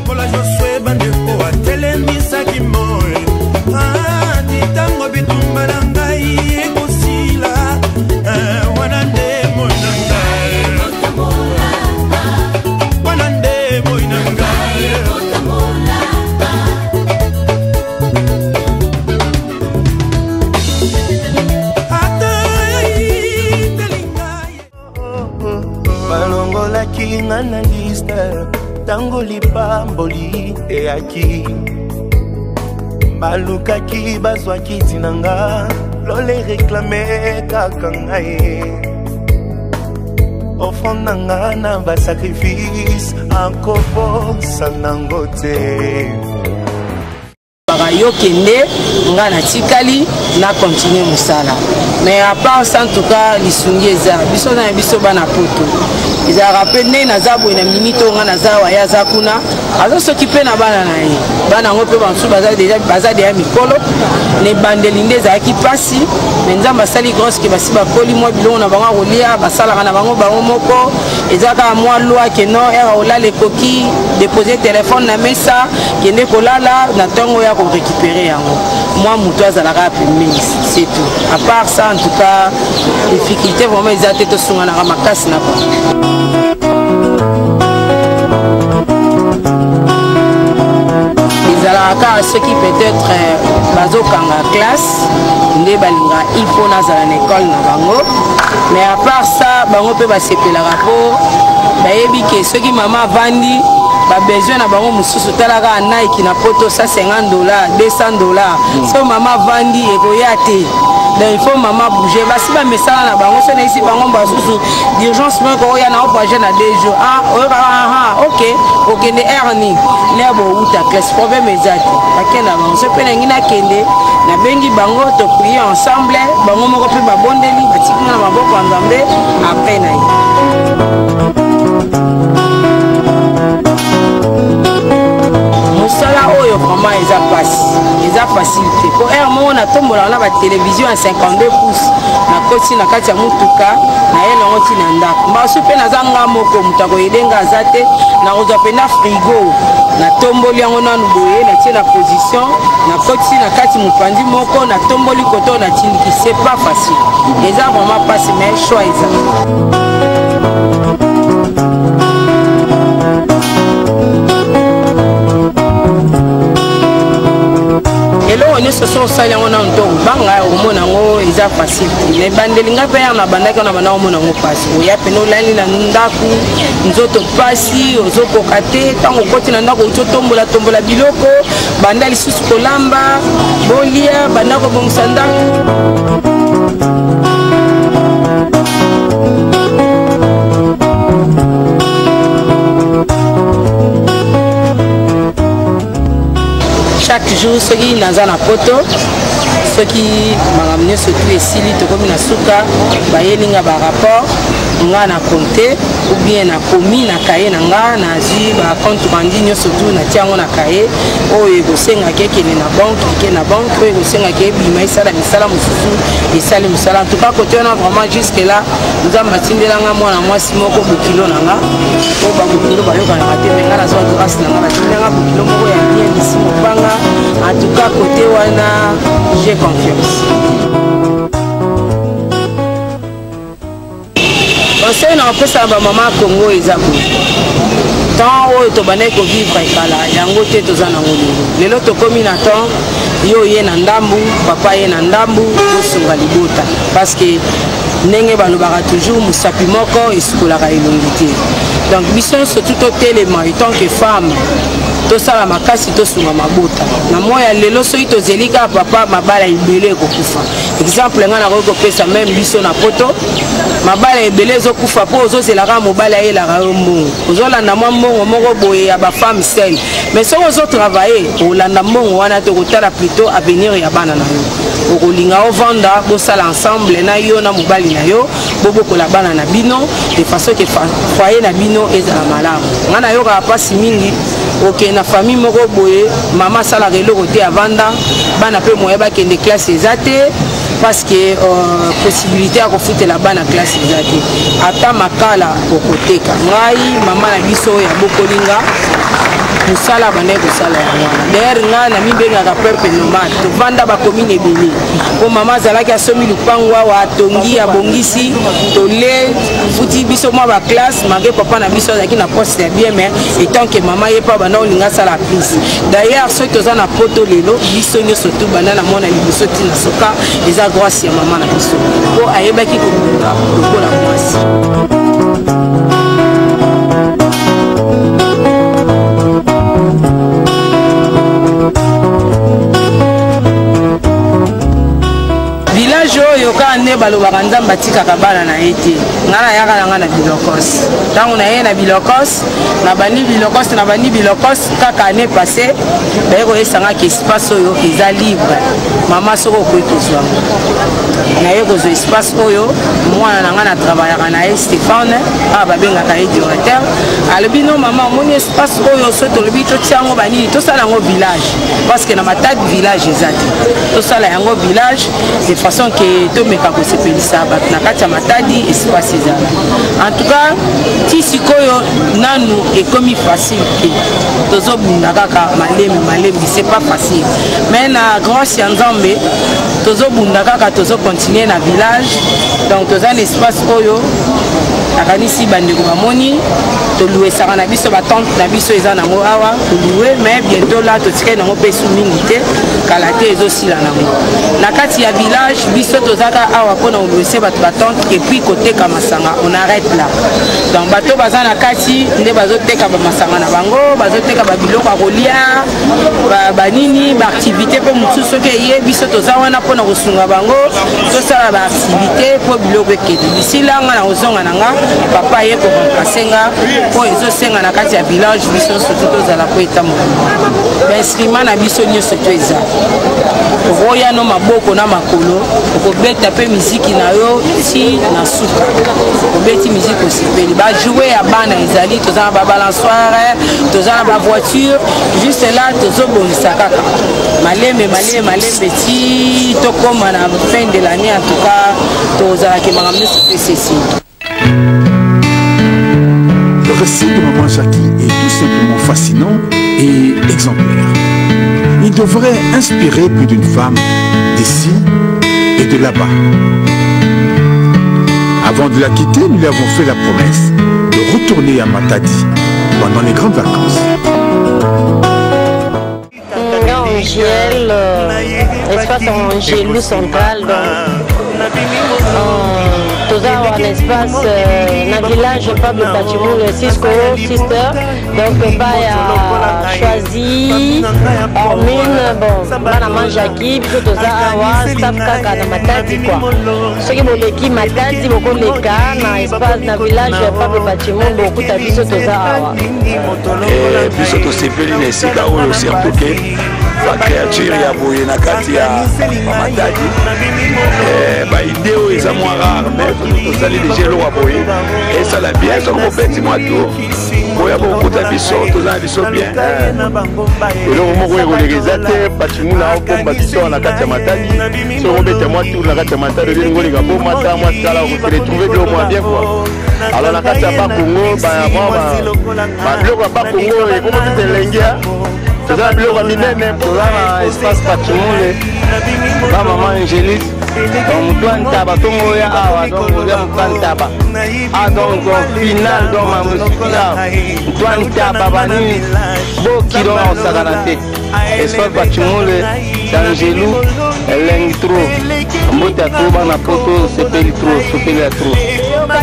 Lokola Josue bandeko atelemisaki moi ati ntango bitumba na ngai ekosila eh, wana nde moi na ngai wana nde moi na ngai. Ata eteli ngai. Balongolaki nga na liste ntango lipamboli eyaki, balukaki bazwaki ntina nga lole reklame kaka ngai offrande na nga na basacrifice akobosa nango te. Baka yo kende, nga natikali na continue mosala. Mais à part ça, en tout cas lisungi eza biso na biso bana poto ezalaka mpe ndenge naza boye na minute oyo nga naza awa, ye aza kuna aza soki mpe na bana na ye, bana yango mpe bamosusu baza deja mikolo. Na ebandeli nde ezalaki mpasi, mais Nzambe asali grâce ke basi bakoli, mwa biloko na bango ya kolia basalaka na bango bango moko. Eza kaka mwa loi ke non, heure olala ekoki, depose telefone na mesa, kende kolala na ntongo ya korécupérer yango, mwa moto azalaka pembeni, c'est tout. À part ça, en tout cas difficulté vraiment eza te, tosunganaka makasi na bango. Ezalaka kaka soki peut-être bazokanga classe nde balingaka il faut nazala na école na bango. Mais à part ça, bango mpe basepelaka mpo bayebi ke soki mama avandi, babesoin na bango mosusu, tala kaka Nike na poto 150 $, 200 $. So mama avandi, ekoya te. Donc il faut mama bouger. Basi bamesala na bango, so nayisi bango basusu d'urgence moko oya na ovoyage na 2 jours, ah oyokaka, aha, ok, okende heure nini? L'heure bouta classe, problème eza te, bakende na bango. So mpe nangi nakende, nabengi bango, toprie ensemble, bango moko mpe babondeli, batiki nga na maboko ya Nzambe. Après na ye mosala oyo vraiment eza pasi, eza facile te, po heure moko natombolaka na batelevizio ya 52 pouces, nakoti na kati ya motuka, naye nango ntina ndako. Mbasu mpe naza nga moko, moto akoyede nga aza te. Nakozwa mpenza frigo, natomboli yango nanu boye, natie na position, nakotisi na kati mopanzi moko, natomboli koto oyo natindiki. C'est pas facile, eza vraiment pasi, mais choix eza. Eloko nyonso so osali yango nanu to kobanga, okomona yango eza facile te. Mais bandeli ngai mpe yanga nabandaki wana, banda komona yango mpasi. Oya pene, olali na ndako, nzoto pasi, ozokoka te. Ntango okoti na ndako, outi otombola tombola biloko, banda lisusu kolamba, bolia, banda kobongisa ndako. Chaque jour soki naza na poto, soki makambo nyonso tu esili, tokomi na suka, bayelinga barapport, nga na compte ou bien nakomi na kaye na nga, nazwi bacompte rendu nyonso tu, natia yango na kaye. Oyo ekosengaki ekende na banque, eke na banque. Oyo ekosengaki ebima, esala misala mosusu, esali mosala. En tout cas côté wana vraiment jusque là Nzambe atindelanga mwana mwasi moko, bokilo na nga, oyo babokilo bayokanaka te, mais nga nazwa grâce na nga, batindelanga bokilo moko ya bien disi mopanga. En tout cas côté wana j'ai confiance. Conseil na kopesa na bamama ya Congo eza boye: temps oyo tobandaki kovivre kala, yango te toza nango lelo. Lelo tokómi na temps yo ye na ndambu, papa ye na ndambu, bosunga libota, parce que ndenge balobaka toujours, mosapi moko esukolaka elongi te. Donc biso nyonso tu totelema etant que femme, tosala makasi, tosunga mabota. Na moi ya lelo, soki tozeli kaka papa, mabala ebele ekokufa. Exemple ngai nakoki kopesa, même biso na poto, mabala ebele ezokufa mpo ozozela kaka mobali ayelaka yo mbongo, ozolanda mwa mbongo moko boye ya bafemme seule. Mais soki ozotravaille, olanda mbongo wana te, okotala plutôt avenir ya bana na yo. Okolinga ovanda, bosala ensemble na yo na mobali na yo, bobokola bana na bino de façon ke foyer na bino ezala malamu. Ngai nayokaka mpasi mingi, okende na famille moko boye, mama asalaka eloko te, avanda, bana mpe moye bakende classe eza te, parce que possibilité ya kofutela bana classe eza te. Ata makala okoteka. Ngai mama na biso oyo abokolinga. Mosala abandaki kosala yango wana. D'ailleurs ngai namibengaka peuple nomade, tovanda bakomine ebele mpo mama azalaki asombi lupango awa, atongi, abongisi, tole futi biso mwa baklasse, malgré papa na biso azalaki na poste ya bien, mais etant que mama ye mpo abanda olinga asala plus. D'ailleurs soki toza na poto lelo, biso nyonso tu banda na mwana liboso ti na soka, eza grâce ya mama na biso mpo ayebaki kobunda lokola mwasi. Village oyo kaka nde balobaka Nzambe atikaka bana na ye te. Ngai nayaka na ngai na Bilokos. Ntango naye na Bilokos, nabandi Bilokos, nabandi Bilokos kaka année passée, baye koyesa ngai ke espace oyo eza libre, mama, soki okoki kozwa yango. Naye kozwa espace oyo. Mwana na ngai na travaillaka na ye, Stéphane, awa babengaka ye directeur, alobi: "No mama, omoni espace oyo, so tolobi totia yango banini, tosala yango village, parce que na Matadi village eza te. Tosala yango village de façon ke tomeka kosepelisa bato na kati ya Matadi, espace ezala." En tout cas ti sikoyo nanu ekomi facile te, tozobunda kaka malembe malembe. C'est pas facile, mais na grâce ya Nzambe tozobunda kaka, tozocontinue na village. Donc toza na espace oyo, nakanisi bandeko bamoni, toluesaka na biso batente na biso, eza nango awa tolue, mais bientôt là totikali nango mpe su mingi te, kala te ezosila nango. Na kati ya village biso tozaka awa mpona koluese bato batente et puis koteka masanga. On arrête là. Donc bato baza na kati nde bazoteka bamasanga na bango, bazoteka babiloko ya kolia, banini, baactivité mpe mosusu. Soki eye, biso toza wana mpona kosunga bango, tosala baactivité mpo biloko ekende. D'ici là nga na kozonga na nga, papa aye koremplace nga, mpo ezosenga na kati ya village biso surtout tozala mpo etambola. Bainstrument na biso nyonso to eza, okoya no maboko na makolo, okobeta mpe miziki na yo ti na suka, obeti miziki, osepeli. Bajouets ya bana ezali, toza na babalançoire, toza na bavoiture. Juste là tozobongisa kaka malembe malembe malembe ti tokóma na fin de l'année. En tout cas tozalaki makambo nyonso mpe sesi. Le récit de Maman Jackie est tout simplement fascinant et exemplaire. Il devrait inspirer plus d'une femme d'ici et de là-bas. Avant de la quitter, nous lui avons fait la promesse de retourner à Matadi pendant les grandes vacances. Angèle, espace Angélou central, donc toza awa na espace na village Pablo Pachimulu Cisco Sister, donc epai ya Choisi Hormine. Bon, bana Manjaki, biso toza awa staff kaka na Matadi quoi. Soki boleki Matadi, bokoleka na espace na village ya Pablo Pachimulu, bokuta biso toza awa. Biso tosepeli na esika oyo, surtout ke bacréature ya boye na kati ya Bamatadi, baidées oyo eza mwa rare, mais tosali deja eloko ya boye, esala bien. Soki bobeti mwa tour, boya bokuta biso, toza na biso bien. Eloko moko ekoleka eza te. Pachimuna obomba biso na kati ya Matadi. Soki obeta mwa tour na kati ya Matadi, olingi oleka bomata mwa sala, okose retrouve biloko mwa bien quoi. Alors na kati ya Bakongo, babiloko ya Bakongo ekoma pete elengi, toza na biloko ya minene. Toza na espace Pachimule, bamama Angélique. Donc motu ya ntaba ntongo oya awa, donc oza motu ya ntaba. Ah, donc final, donc mamosuki awa motu ya ntaba banini boki, donc akosakana te. Espace Pachimule, Angelu, elengi trop. Mbote ya trop, bana poto, sepeli trop, sepeli ya trop.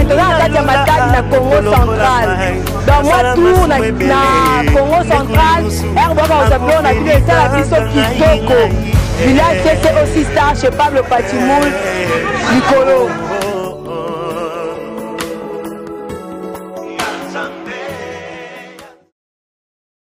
Toza na kati ya Matadi na Congo Central. Donc mwa tour na Congo Central ere boka kozwa biloko na bino, esala biso kitoko. Village CC aussi Star chez Pablo Patimoul likolo.